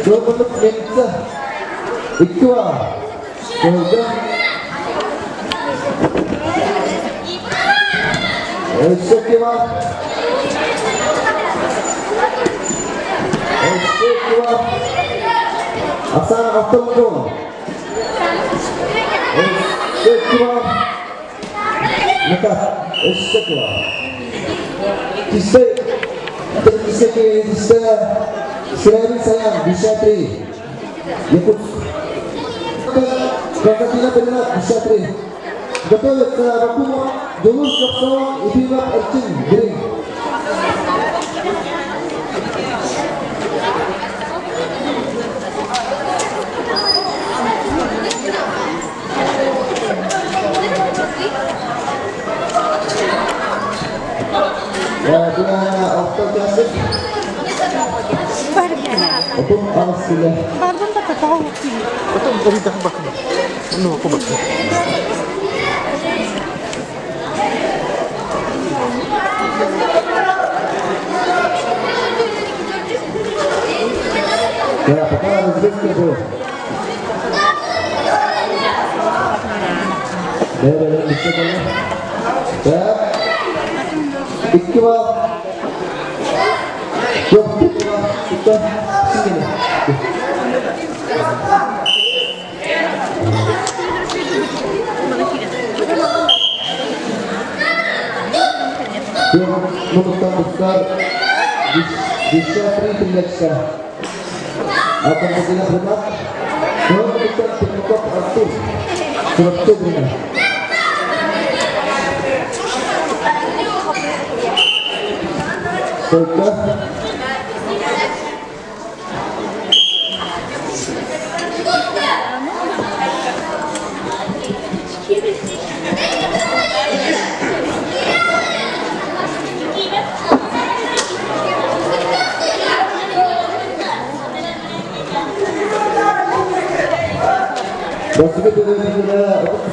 Dua minit minta. Ikua. Kemudian Sekima. Sekima. Оксана Автомобилова. Sekima. Наказ. Секива. Тисей. Тисей Тисей Сирен Саян, Душатри. Якутск. Константина Петров, Душатри. Готовится Ракумов, Дулус Жоксон, Ефимов Эрчин, Грин. Ya, Bina Avto Klasik. Отун Алсиле. Бардым да татау. Потом Рита бакна. Ну, кубок. Ya, пока разбивка был. Бәрі бітті Так. Икки балл. Жоқ, икки балл. Икки. Сингене. Муннуктан быстар Десятый тринадцать. Автомобиля Примат. Муннуктан Пермяков Артур. Чурапчы Примат. Только Бастакы төлөбүрүнэ отут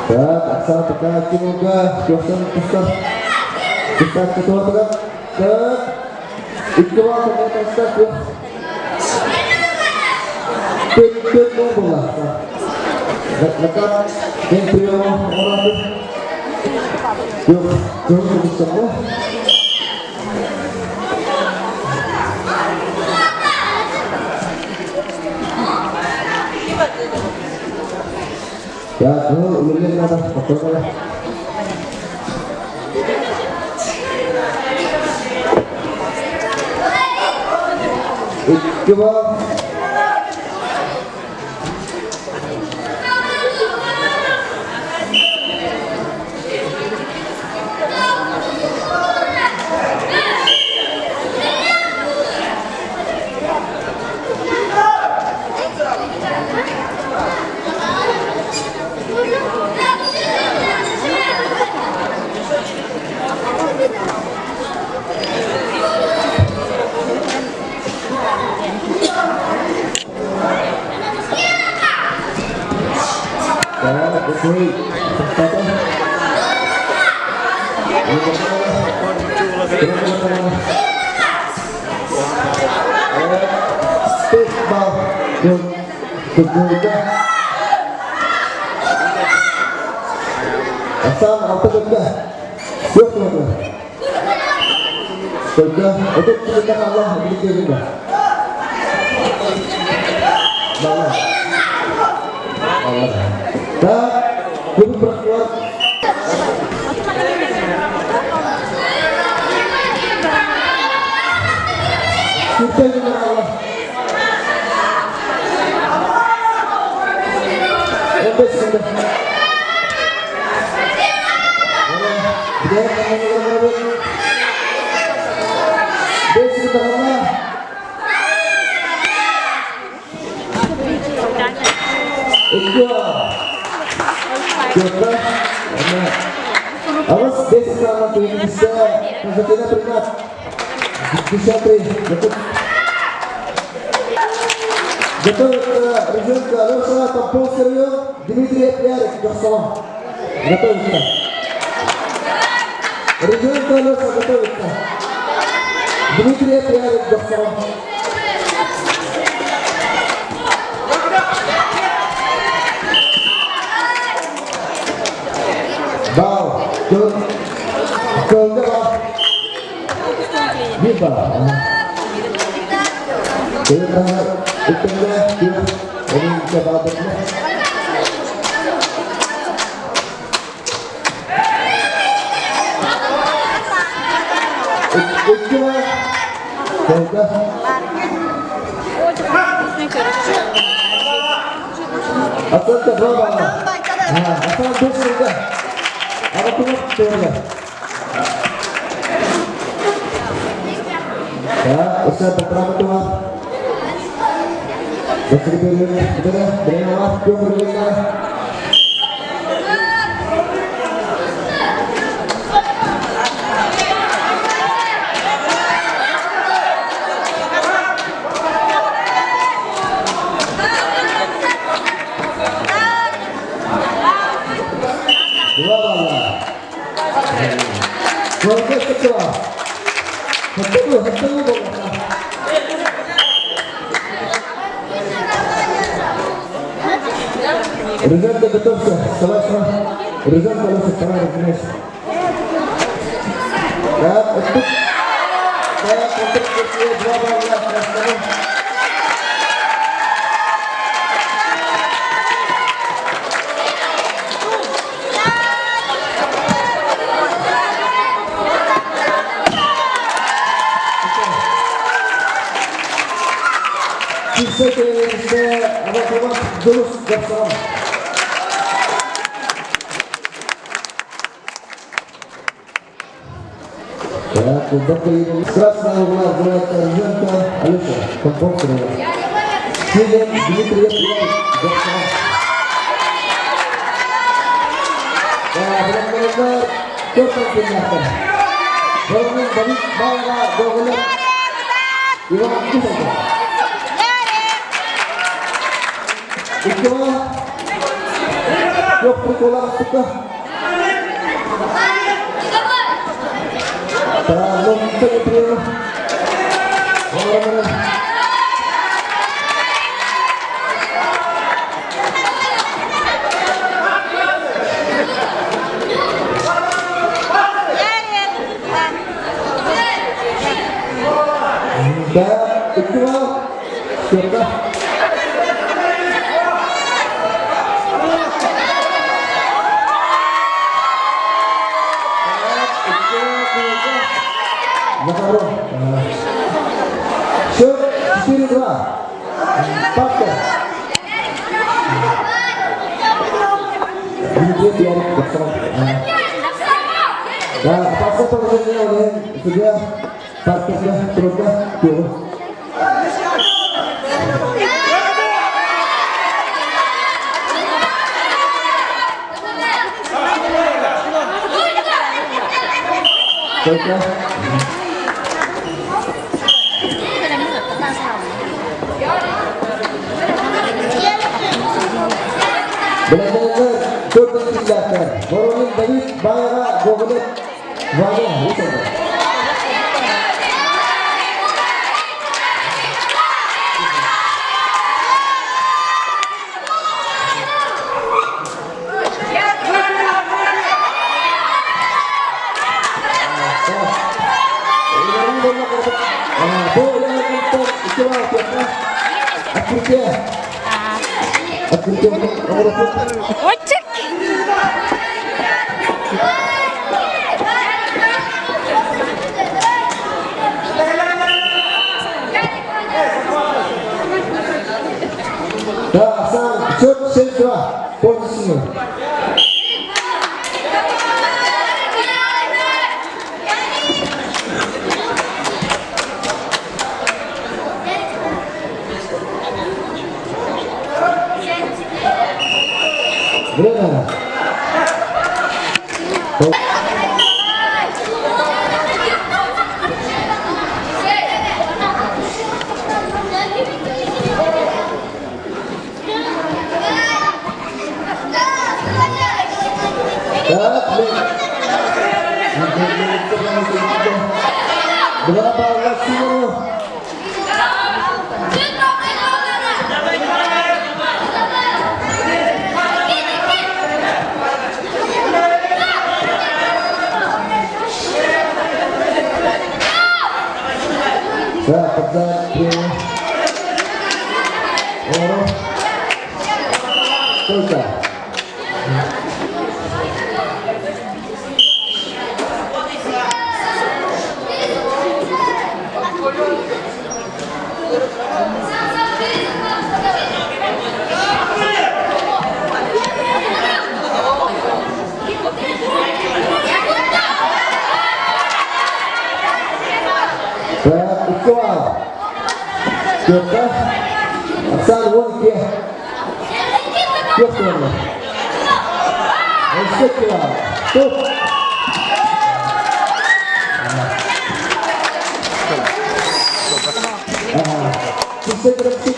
Так, Оксана такая кинуга, Кёрсен тустар. Тустар кытуатыгар. Так, икки бал тастар Төт төт була. Накат, мен прием орады. Yok, yok konuşsam Так, ну, үлэлиэн наада, боппуруос Икки бал. Так, окей. Тоқтатың. Төрт балл. Көкмөлді. Асан алты көкті. Yok көкті. Көкті. Өтіп түгілден Allah біліктерінде. Балла. Балла. Так, бүгін прокурор. Сүртегілер Allah. 15 секунд. 5 секунд Allah. Икки. Төрт. Алыс 5 секунд төбемізде Константина Примат. Десятый. Готовится Рыженко Алеша, Тамполский район, Дмитрий Ярик, Джахсалам. Готовится. Рыженко Алеша готовится. Дмитрий Ярик, Джахсалам. Бау. Көлді бар. Bir bal. Үкімді bir onun cevabını. Икки бар. Көлді. Асан да два балла. Асан 5 секунд. Ага, тура. Так, usaha pertama tuh. Betul betul betul betul. Два. Хаттылы, хаттылы буолла. Ребята, готовься. Вставай, Ребята, вставай, разминайся. Так, вот Так, вот два балла. Красная угла Рженко Алеша, Компонцева. Синяя Дмитрий Иванович, Siapa? Счет 4-2. Папка. Nah, pasal положение oleh судья Паркесnya Тройка Пиво. Тройка. Benar-benar tindakan. Voronin Давид Байра Гоголет Ваня Утова. Отчик! Да, сам счет 6-2. Пользу синих. Время. Так, Два балла синему. Так, подать прямо. Оро. Стойка. Так, Икла. Стойка. Оксана, вон где. Кехтова. Стоп. Ага.